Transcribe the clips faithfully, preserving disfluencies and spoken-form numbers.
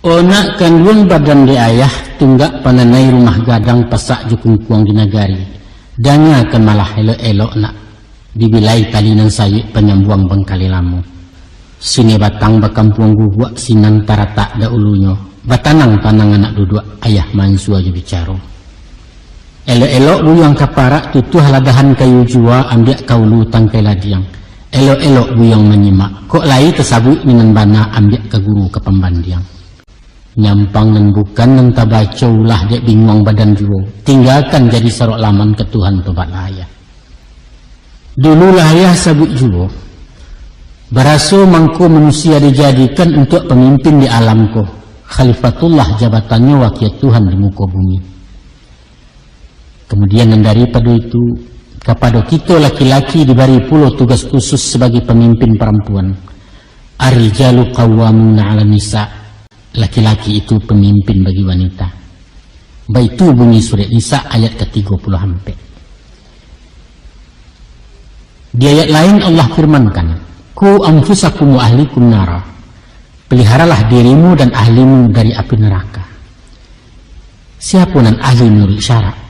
Onak kanduang badan di ayah, tunggak pananai rumah gadang, pasak jo kungkuang di nagari. Dangakan malah elok-elok nak, dibilai tali nan sayuik panyambuang bangkali lamo. Sini batang bakampuang guguak, sinan taratak daulunyo, batanang-tanang anak duduak, ayah mansua jo bicaro. Elok-elok buyuang ka parak, tutuah ladahan kayu jua, ambiak ka ulu tangkai ladiang. Elok-elok buyuang manyimak, kok lai tasabuik minun bana, ambiak ka guru ka pambandiang. Nyampang nan bukan nan tabaco, ulah dek binguang badan juo, tinggakan jadi sarok laman, ka Tuhan tobatlah ayah. Dulu lah ayah sabuik juo, baraso mangko manusia dijadikan untuak pamimpin di alam ko, khalifatullah jabatannyo, wakia Tuhan di muko bumi. Kamudian nan daripado itu, kapado kito laki-laki dibari pulo tugas khusus sabagai pamimpin parampuan. Ar-rijalu qawwamuna 'alan nisa, laki-laki itu pamimpin bagi wanita. Baitu bunyi surek Nisa ayat ka tigo puluah ampek. Di ayat lain Allah firmankan, "Qu anfusakum wa ahlikum nara." Peliharalah dirimu dan ahlimu dari api neraka. Siapo nan ahli manuruik syarak?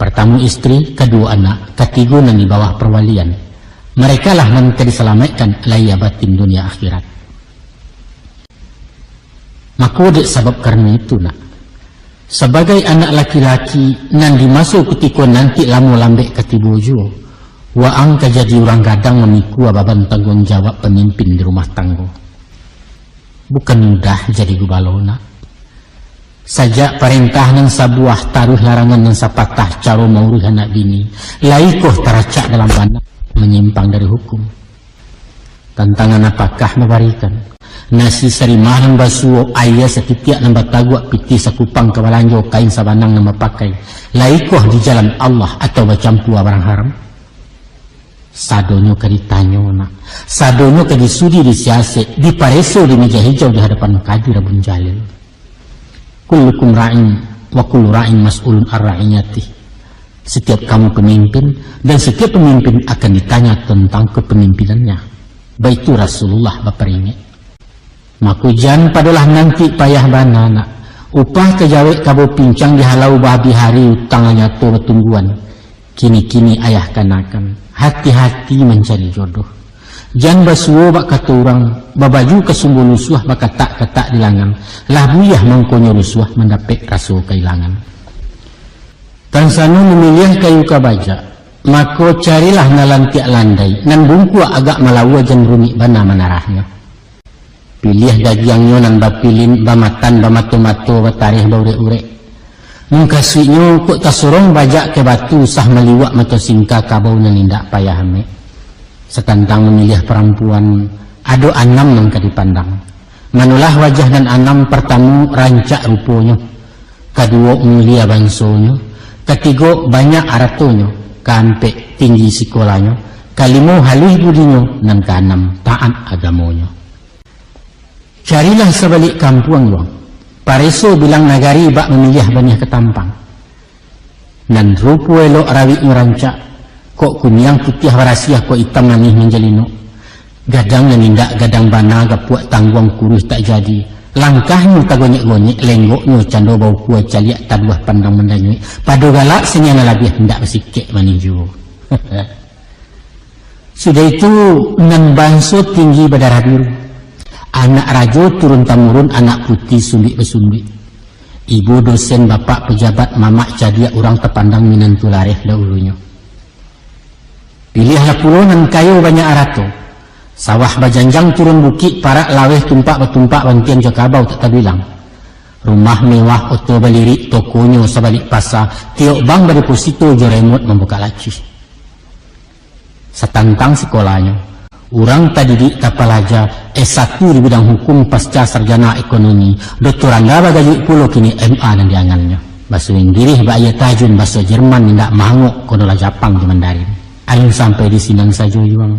Partamo istri, kaduo anak, katigo nan di bawah parwalian. Merekalah nan ka disalamaikkan lahia batin dunia akhirat. Mako dek sabab karano itu nak, sabagai anak laki-laki nan di maso kutiko nanti lamo lambek ka tibo juo, waang ka jadi urang gadang mamikua baban tangguang jawab pamimpin di rumah tanggo. Bukan mudah jadi gubalo nak. Sajak parentah nan sabuah, taruih larangan nan sapatah, caro mauruih anak bini, lai koh taracak dalam bana, manyimpang dari hukum. Tantangan apakah babarikan? Nasi sarimah nan basuo, aia satitiak nan bataguak, pitih sakupang ka balanjo, kain sabanang nan bapakai, lai koh di jalan Allah atau bacampua barang haram? Sadonyo ka ditanyo nak, sadonyo ka disudi disiasek, dipareso di meja hijau di hadapan Kadi Rabun Jalil. Kullukum ra'in wa kullu ra'in mas'ulun ar ra'iyatih. Setiap kamu pemimpin, dan setiap pemimpin akan ditanya tentang kepemimpinannya. Baitu Rasulullah baparingek. Mako jan padolah nanti payah bana nak. Upah ka jawek kabo pincang dihalau bahabih hari, utang nyato batungguan. Kini-kini ayah kanakan, hati-hati mancari jodoh. Jan basuo bak kato urang, babaju kasumbo lusuah, bakatak-katak di langan. Lah buliah mangkonyo rusuah, mandapek raso kailangan. Tansano mamiliah kayu ka bajak, mako carilah nan lantiak landai, nan bungkuak agak malaua, jan rumik bana manarahnyo. Piliah dagiangnyo nan bapilin, bamatan, bamato-mato, batareh, baurek-urek. Mukasuiknyo kok tasorong bajak ka batu, usah maliwak mato singka, kabau nan indak payah amek. Satantang mamiliah parampuan, ado anam nan ka dipandang. Manolah wajah nan anam, partamo rancak ruponyo, kaduo mulia bansonyo, katigo banyak aratonyo, kaampek tinggi sikolanyo, kalimo haluih budinyo, nan kaanam taat agamonyo. Carilah sabalik kampuang, Yuang. Pareso bilang nagari bak mamiliah baniah katampang. Nan rupo elok rawiknyo rancak, kok kuniang putiah barasiah, kok itam manih manjalinok. Gadang nan indak gadang bana, gapuak tangguang kuruih tak jadi. Langkahnyo tagonyek-gonyek, lenggoknyo cando baukua, caliak taduah pandang mandanyuik. Pado galak sinian nan labiah, indak basikek manih juo. Sudah itu, nan banso tinggi badarah biru. Anak rajo turun tamurun, anak puti sumbuik basumbuik. Ibu dosen, bapak pejabat, mamak cadiak, urang tapandang minantu lareh dahulunyo. Piliahlah pulo nan kayo banyak arato. Sawah bajanjang turun bukik, parak laweh tumpak batumpak, bantian jo kabau tak tabilang. Rumah mewah, oto balirik, tokonyo sabalik pasa, tiok bank badeposito, jo remot mambukak laci. Satantang sikolanyo, urang tadidik tapalaja, S satu di bidang hukum, pasca sarjana ekonomi, doktoranda bagajuik pulo, kini M A nan diangannyo. Baso Inggirih bak aia tajun, baso Jerman indak mangok, konolah Japang jo Mandarin. Alun sampai di sinan sajo, Yuang.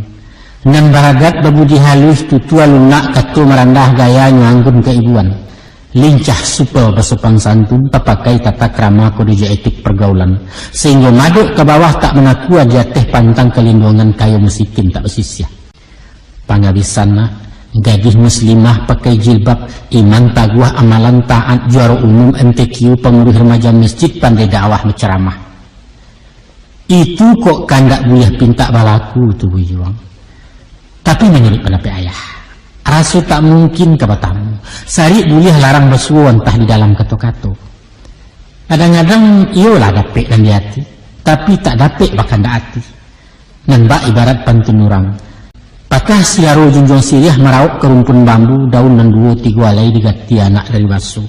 Nan baradat babudi haluih, tutua lunak, kato marandah, gayanyo anggun kaibuan. Lincah supel basopan santun, tapakai tata krama, kode jo etik pergaulan, sahinggo madok ka bawah tak manakua, di ateh pantang kalindongan, kayo musikin tak basisiah. Pangabisan nak, Gadih muslimah pakai jilbab, iman taguah amalan taat, juaro umum M T Q, pangurus remaja masjid, pandai dakwah bacaramah. Itu kok kandak buliah pintak balaku tu, Buyuang. Tapi manuruik pandapek ayah, raso tak mungkin ka batamu. Sarik buliah larang basuo antah di dalam kato-kato. Kadang-kadang iyolah dapek nan di ati, tapi tak dapek bakandak ati. Nan bak ibarat pantun urang, patah siaro junjuang siriah, marauk ka rumpun bambu, daun nan duo tigo alai digati anak dari baso.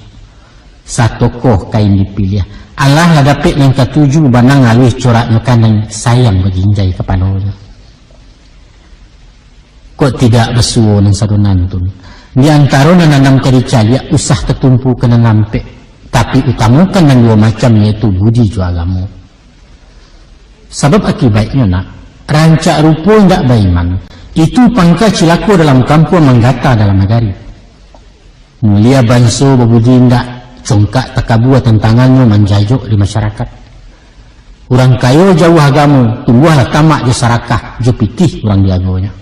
Satokoh kain dipiliah. Alah lah dapek nan katuju, banang aluih coraknyo kanai, sayang bajinjai kapalonyo. Kok tidak basuo nan sado nantun? Di antaro nan anam ka dicaliak, usah tatumpu ka nan ampek, tapi utamokan nan duo macam, yaitu budi jo agamo. Sabab akibaiknyo nak, rancak rupo indak baiman, itu pangka cilako dalam kampuang, manggata dalam nagari. Mulia banso babudi indak, congkak takabua tantangannyo manjajok di masyarakat. Urang kayo jauah agamo, tumbuahlah tamak jo sarakah, jo pitih urang diagonyo.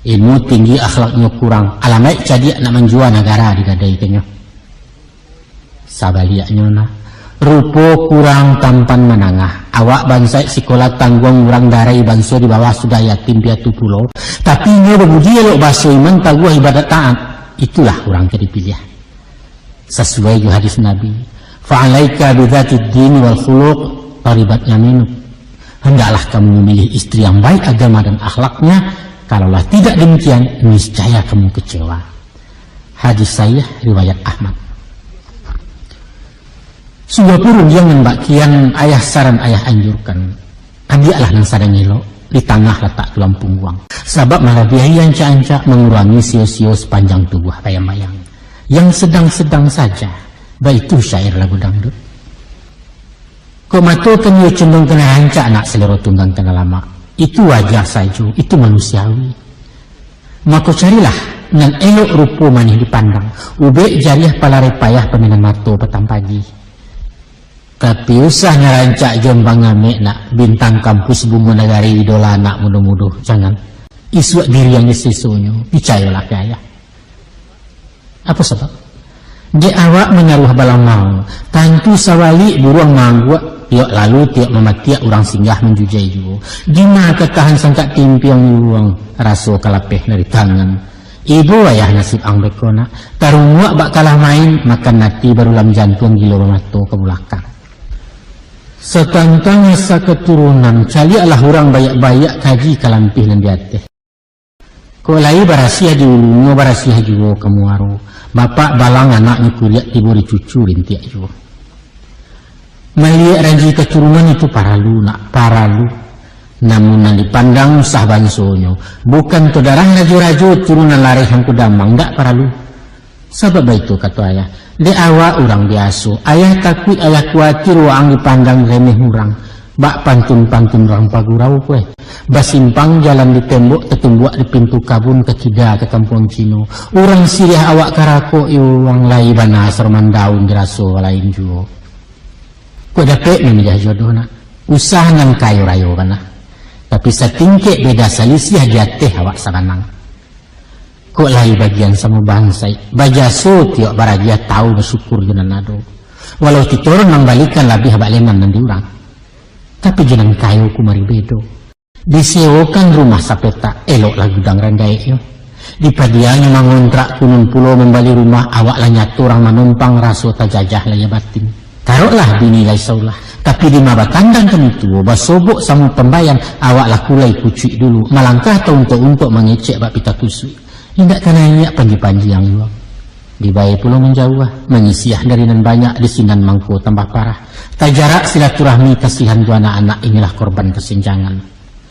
Ilmu tinggi, akhlaknyo kurang, alamaik cadiak nak manjua nagara digadaikannyo. Sabaliaknyo nah, rupo kurang tampan manangah, awak bansaik sikola tangguang, urang darai banso di bawah sudah yatim piatu pulo, tapi inyo babudi elok baso, iman taguah ibadat taat, itulah urang ka dipiliah. Sasuai jo hadis Nabi, "Fa'alaika bidzatid dini wal khuluq, taribat yaminuk." Hendaklah kamu memilih istri yang baik agama dan akhlaknya, kalaulah tidak demikian, niscaya kamu kecewa. Hadis sahih riwayat Ahmad. Sungguah pun rundiang nan bak kian ayah saran ayah anjurkan. Ambiaklah nan sadang elok, di tangah latak tulang pungguang. Sabab malabiahi ancak-ancak, mangurangi sio-sio, sapanjang tubuah bayang-bayang. Yang sedang-sedang saja, baitu syair lagu dangdut. Kok mato kan iyo condong ka nan rancak, nak salero tunggang ka nan lamak. Itu wajar sajo, itu manusiawi. Mako carilah nan elok rupo manih dipandang, ubek jariah palarai payah pamainan mato patang pagi. Tapi usah nan rancak jombang amek nak, bintang kampus bungo nagari idola anak mudo-mudo, jangan. Isuak diri yang disesonyo, picayolah ka ayah. Apo sabab? Dek awak manyaruah balamau, tantu sawalik buruang maangguak, tiok lalu tiok mamatiak urang singgah manjujai juo. Dima ka tahan sangkak timpiang iwuang, raso ka lapeh dari tangan. Ibo ayah nasib ang beko nak, tarunguak bak kalah main, makan ati barulam jantuang gilo bamato ka bulakang. Satantang asa katurunan, caliaklah urang baiak-baiak kaji ka lampih nan di ateh. Kok lai barasiah di ulunyo, barasiah juo ka muaro. Bapak balang anaknyo kuliak, tibo di cucu rintiak juo. Maliek ranji katurunan itu paralu, nak, paralu. Namun nan dipandang usah bansonyo. Bukan tu darah rajo-rajo, turunan lareh angku damang, ndak paralu. Sabab baitu kato ayah, dek awak urang biaso, ayah takuik, ayah kuatir waang dipandang remeh urang, bak pantun-pantun urang pagurau ko eh. Basimpang jalan di tembok, tatumbuak di pintu kabun, ka kida ka kampuang Cino. Urang siriah awak karakok, iyo urang lai bana saroman daun diraso lain juo. Kok dapek mamiliah jodoh nak, usah nan kayo rayo bana. Tapi satingkek beda salisiah di ateh awak sabanang. Kok lai bagian samo bansaik, bajaso tiok baragiah, tau basyukur jo nan ado. Walau kito urang mambalikan labiah bak leman nan di urang. Tapi jo nan kayo kumari bedo. Disewokan rumah sapetak, eloklah gudang randaiknyo. Dipadianyo mangontrak kunun pulo mambali rumah, awak lah nyato urang manumpang, raso tajajah lahia batin. Taroklah bini lai saulah, tapi dima batandang kami tuo, basobok samo pambayan, awak lah kulai kucuik dulu, malangkah tauntok-untok mangecek bak pita kusuik. Indak ka naiak panji-panji ang juo. Dibae pulo manjauah, manyisiah dari nan banyak, di sinan mangko tambah parah. Tajarak silaturahmi, kasihan jo anak-anak, inilah korban kasenjangan.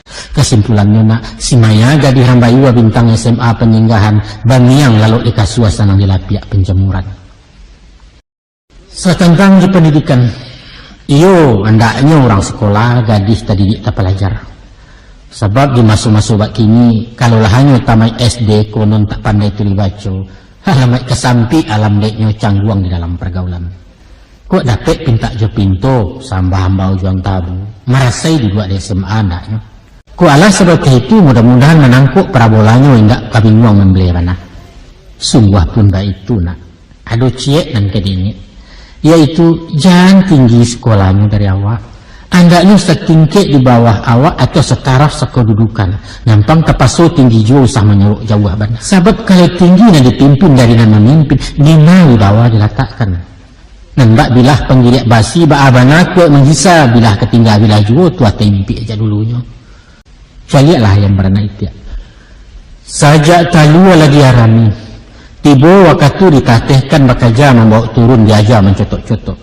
Kasimpulannyo nak, si Maya gadih Rambayua bintang S M A panyinggahan, bangiang lalok di kasua, sanang di lapiak panjamuran. Satantang jo pandidikan, iyo, andaknyo urang sikola, gadih tadidik tapalajar. Sabab di maso-maso bak kini, kalau lah hanyo tamaik S D konon tak pandai tulih baco, alamaik kasampik alam deknyo cangguang di dalam pargaulan. Kok dapek pintak jo pinto, sambah ambau juang tabu, marasai dibuek di S M A andaknyo. Kok alah sabab itu, mudah-mudahan manangkok parabolanyo indak kabinguang mambali bana. Sungguah pun baitu, nak. Ado ciek nan ka diingek, yaitu jan tinggi sikolahnyo dari awak. Andaknyo satingkek di bawah awak atau sataraf sakodudukan. Nampang tapaso tinggi juo usah manyorok jauah bana. Sabab kalau tinggi nan dipimpin dari nan mamimpin, dima wibawa dilatakkan. Nan bak bilah panggiliak basi, baa bana kuaik manggisa, bilah ka tingga bilah juo, tu ateh impik jak dulunyo. Caliaklah ayam baranak itiak. Sajak talua lah diarami, tibo wakatu ditatehkan bakaja, mambaok turun diaja mancotok-cotok.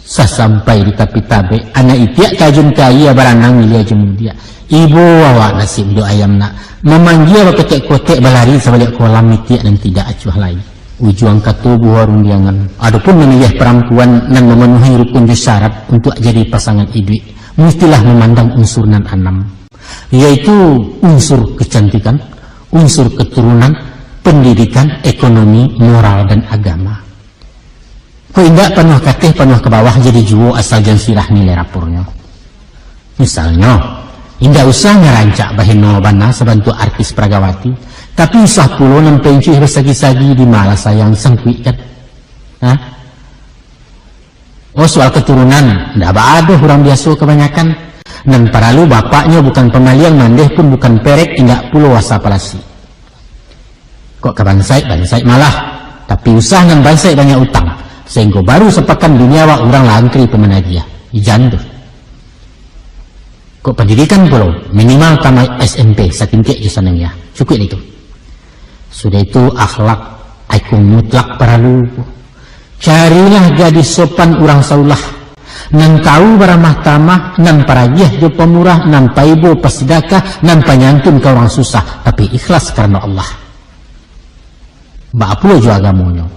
Sasampai di tapi tabek, anak itiak tajun ka aia, baranang ilia jo mudiak. Ibo awak nasib dek ayam nak, mamanggia bakotek-kotek, balari sabaliak kolam itiak nan tidak acuah lai. Ujuang kato buah rundiangan. Adopun mamiliah parampuan nan mamanuhi rukun jo syarat untuak jadi pasangan iduik, mustilah mamandang unsur nan anam, yaitu unsur kecantikan, unsur keturunan, pendidikan, ekonomi, moral, dan agama. Kok indak panuah kateh, panuah ka bawah, jadi juo asal jan sirah nilai rapornyo. Misalnyo, indak usah ngarancak baheno bana sabantuak artis Pragawati, tapi usah pulo nan pencuih basagi-sagi, di malah sayang sangkuik kan? Hah? Oh, soal keturunan, ndak baa doh, urang biaso kabanyakan. Nan paralu bapaknyo bukan pamaliang, mandeh pun bukan perek, indak pulo asa palasi. Kok ka bansaik, bansaik malah. Tapi usah nan bansaik banyak utang, sahinggo baru sapakan bini awak urang lah antri pamanagiah. Ijan tu. Kok pendidikan pulo, minimal tamaik S M P satingkek jo sanawiyah. Cukuik itu. Sudah itu akhlak, ai ko mutlak paralu. Carilah gadih sopan urang saulah, nan tahu baramah tamah, nan paragiah jo pamurah, nan paibo pasidakah, nan panyantun ka urang susah, tapi ikhlas karano Allah. Baa pulo jo agamonyo,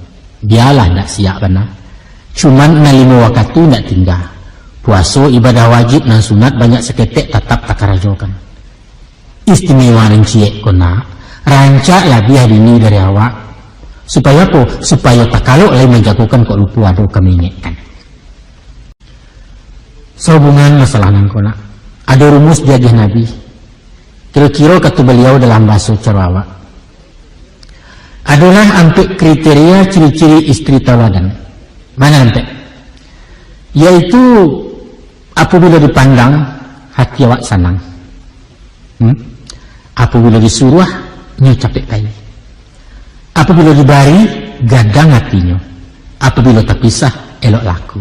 bialah ndak siak bana. Cuman nan limo wakatu ndak tingga. Puaso ibadah wajib, nan sunat banyak saketek tatap takarajokan. Istimewa nan ciek ko nak, rancak labiah dini dari awak. Supayo apo? Supayo takalok lai manjagokan, kok lupo ado ka maingekkan. Sahubungan masalah nan ko nak, ado rumus diagiah Nabi. Kiro-kiro kato baliau dalam bahaso caro awak, adolah ampek kriteria ciri-ciri istri tauladan. Mano ampek? Yaitu, apabilo dipandang, hati awak sanang. Hmm? Apabilo disuruah, nyo capek pai. Apabilo dibari, gadang atinyo. Apabilo tapisah, elok laku.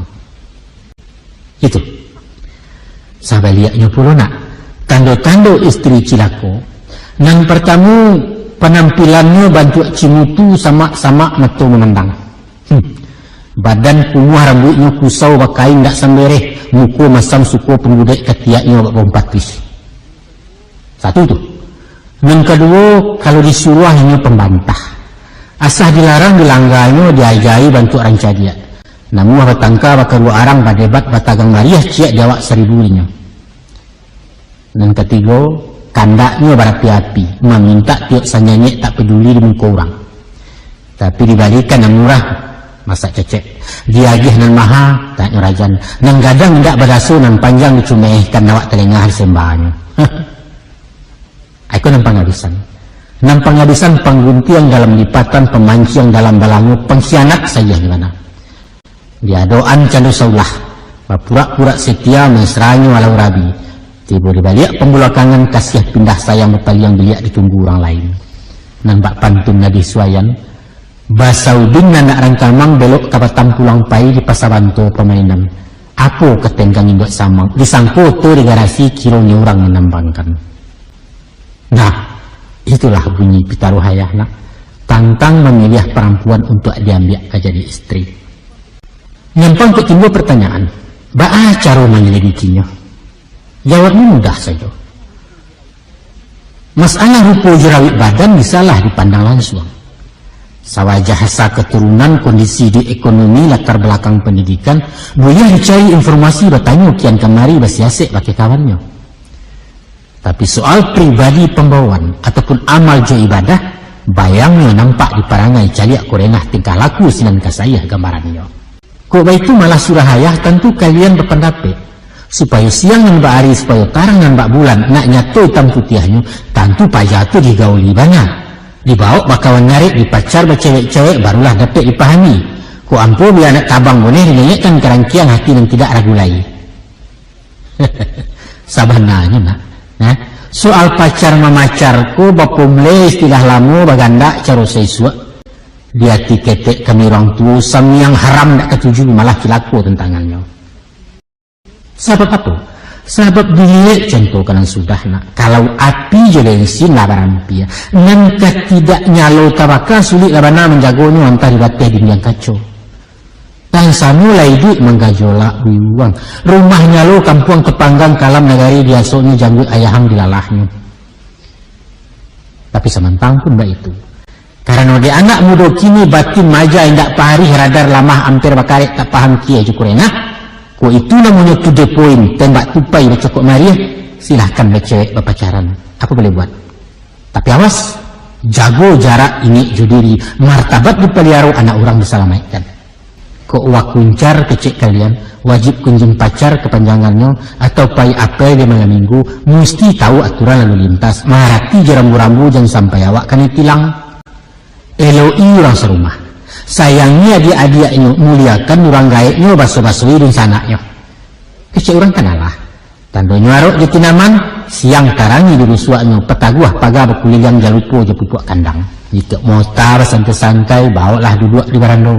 Itu. Sabaliaknyo pulo nak, tando-tando istri cilako. Nan partamo, panampilannyo bantuak cimutu, samak-samak mato mamandang. Hmm. Badan kumuah, rambuiknyo kusau bakain dak sambereh, muko masam suko panggudek, katiaknyo bak baumpat pih. Satu tu. Nan kaduo, kalau disuruah inyo pambantah. Asah dilarang dilangganyo, diajai bantuak rancadiak. Namuah batangka bakaruak arang, badebat batagang mariah, ciek di awak saribu inyo. Nan katigo, kandaknyo barapi-api, mamintak tiok sanyanyek tak paduli di muko urang. Tapi dibalikan nan murah, masak cecek. Diagiah nan maha, tak nyo rajan. Nan gadang indak badaso, nan panjang dicumehkan, awak talengah disembahnyo. Aiko nan pangabisan. Nan pangabisan pangguntiang dalam lipatan, pamanciang dalam balango, pangkhianat sagiah di mana. Diadoan cando saulah, bapurak-purak setia, mesranyo alau rabi. Tibo di baliak pambulakangan, kasiah pindah sayang, bapaliang biliak ditunggu urang lain. Nan bak pantun Nabi Suayan, basaudin anak rangkamang, belok ka Batam pulang pai, di Pasa Banto pamainan. Apo ka tenggang induak samang, disangko oto digarasi, kironyo urang manambangkan. Nah, itulah bunyi pitaruah ayah nak, tantang mamiliah parampuan untuak diambiak ka jadi istri. Nyampang kok timbul pertanyaan, baa caro manyalidikinyo? Jawabnyo mudah sajo. Masalah rupo jerawik badan bisalah dipandang lansuang. Sawajah asa keturunan, kondisi di ekonomi, latar belakang pendidikan, buliah dicari informasi, batanyo kian kamari, basiasek bakeh kawannyo. Tapi soal pribadi pambawaan ataupun amal jo ibadah, bayangnyo nampak di parangai, caliak kurenah tingkah laku sinan kasaiah gambarannyo. Kok baitu malah surah ayah, tantu kalian bapandapek, supayo siang nan bak ari, supayo tarang nan bak bulan, nak nyato itam putiahnyo, tantu paja tu digauli bana. Dibaok bakawan ngarek, dipacar bacewek-cewek, barulah dapek dipahami. Kok ampo bia anak tabang boneh, dinengekkan ka rangkiang hati nan tidak ragu lai. Sabananyo, nak, eh, soal pacar mamacar ko bapomle istilah lamo bagandak caro saisuak. Di ati ketek kami urang tuo, samiang haram dak katuju, malah cilako tantangannyo. Sabab apo? Sabab diliek contoh ka nan sudah, nak. Kalau api jo bensin lah barampiah, nan ka tidak nyalo tabaka, sulik lah bana manjagonyo antah di bateh dindiang kaco. Nan samo lah iduik manggajolak buang. Rumah nyalo kampuang tapanggang, kalam nagari diasoknyo, jangguik ayahang dilalahnyo. Tapi samantang pun baitu. Karano dek anak mudo kini, batin maja indak parih, radar lamah amper bakarek, tak paham kieh jo kurenah. Ko itu namonyo to the point, tembak tupai bacokok mariah, silahkan bacewek bapacaran. Apo boleh buat? Tapi awas, jago jarak, ingek jo diri, martabat dipaliaro, anak urang disalamaikkan. Kok wakuncar kecek kalian, wajib kunjung pacar kapanjangannyo, atau pai apai di malam minggu, musti tahu aturan lalu lintas, marati jo rambu-rambu, jan sampai awak kanai tilang. Elok-i urang sarumah, sayangi adiak-adiaknyo, muliakan urang gaeknyo, baso-basoi dunsanaknyo. Kecek urang kan alah. Tandonyo arok jo tinaman, siang tarangi di rusuaknyo, pataguah paga bakuliliang, jan lupo jo pupuak kandang. Jikok mota basantai-santai, baoklah duduak di barando.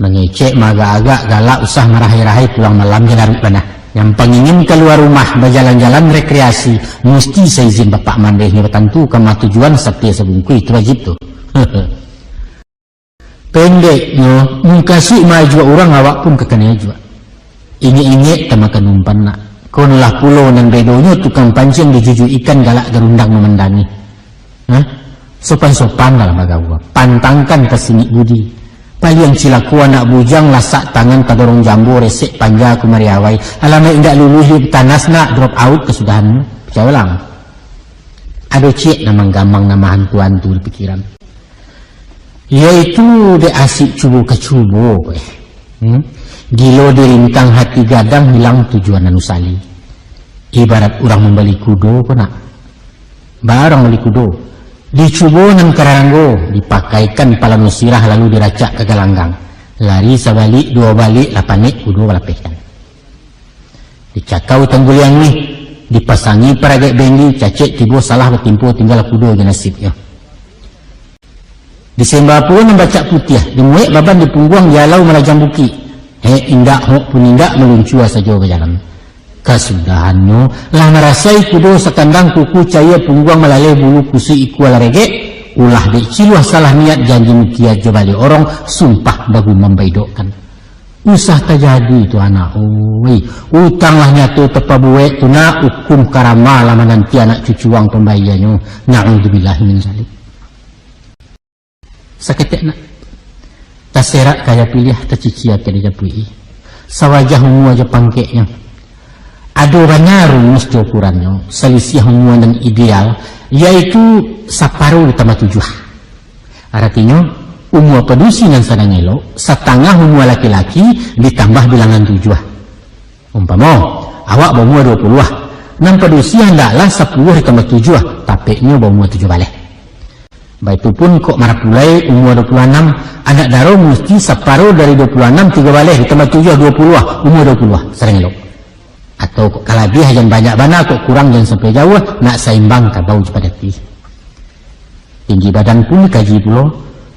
Mangecek maagak-agak, galak usah marahai-rahai, pulang malam jan laruik bana. Nan pangingin kalua rumah, bajalan-jalan rekreasi, musti saizin bapak mandehnyo, batantu ka ma tujuan, satie sabungkuih, itu wajib tu. Pendeknyo, mukasuik maajuak urang, awak pun ka kanai ajuak. Ingek-ingek tamakan umpan, nak. Konolah pulo nan bedonyo, tukang panciang dijujuik ikan, galak garundang mamandangi. Hah? Sopan-sopan dalam bagaua, pantangkan ka singik budi. Paliang cilako anak bujang, lasak tangan tadorong jambo, resek panja kumari awai. Alamaik indak luluih, tanas nak, drop out kasudahannyo. Picayolah. Ado ciek nan manggamang, nan mahantu-hantu di pikiran. Yaitu dek asik cubo ka cubo, eh. Hmm? Gilo dirintang hati gadang, hilang tujuan nan usali. Ibarat urang mambali kudo ko, nak. Baa urang mambali kudo. Dicubo nan kararanggo, dipakaikan palano sirah, lalu diracak ka galanggang. Lari sabalik, duo balik, lah panek kudo balapehkan. Dicakau tangguliang mih, dipasangi paragaik bendi, cacek tibo salah batimpo, tingga kudo jo nasibnyo. Disemba pulo nan bacak putiah, dimuek baban di pungguang, dialau malajang bukik. Hek indak, hok pun indak, maluncua sajo bajalan. Kasudahannyo, lah marasai kudo sakandang, kuku caia pungguang malaleh, bulu kusuik ikua lah regek, ulah dek ciluah salah niat, janji mukiat jo baliak orong, sumpah bagumam baidokkan. Usah tajadi tu anak, oi. Utang lah nyato tapabuek tu, nak, ukum karama lah mananti anak cucu ang pambayianyo. Na'udzubillahi min zalik. Saketek, nak. Taserak kaya piliah, tacicia kaya dijapuik-i. Sawajah umua jo pangkeknyo. Ado bana rumus jo ukurannyo, salisiah umua nan ideal, yaitu saparo ditambah tujuah. Aratinyo, umua padusi nan sadang elok, satangah umua laki-laki ditambah bilangan tujuah. Umpamo, awak baumua duo puluah, nan padusi handaklah sapuluah ditambah tujuah, tapeknyo baumua tujuah baleh. Baitu pun kok marapulai umua duo puluah anam, anak daro musti saparo dari duo puluah anam, tigo baleh ditambah tujuah, duo puluah, umua duo puluah, sadang elok. Atau kok kalabiah jan banyak bana, kok kurang jan sampai jauah, nak saimbang kabau jo padati. Tinggi badan pun dikaji pulo,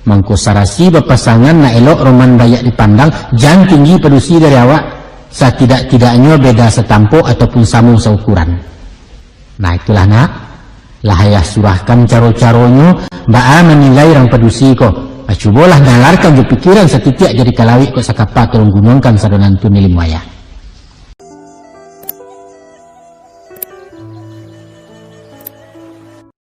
mangko sarasi bapasangan nak elok roman baiak dipandang, jan tinggi padusi dari awak, satidak-tidaknyo beda satampok ataupun samo saukuran. Nah, itulah, nak, lah ayah surahkan caro-caronyo, baa manilai rang padusi ko. Ah, cubolah nalarkan jo pikiran satitiak, jadi kalawik kok sakapa, tolong gunuangkan sado nantun ilmu ayah.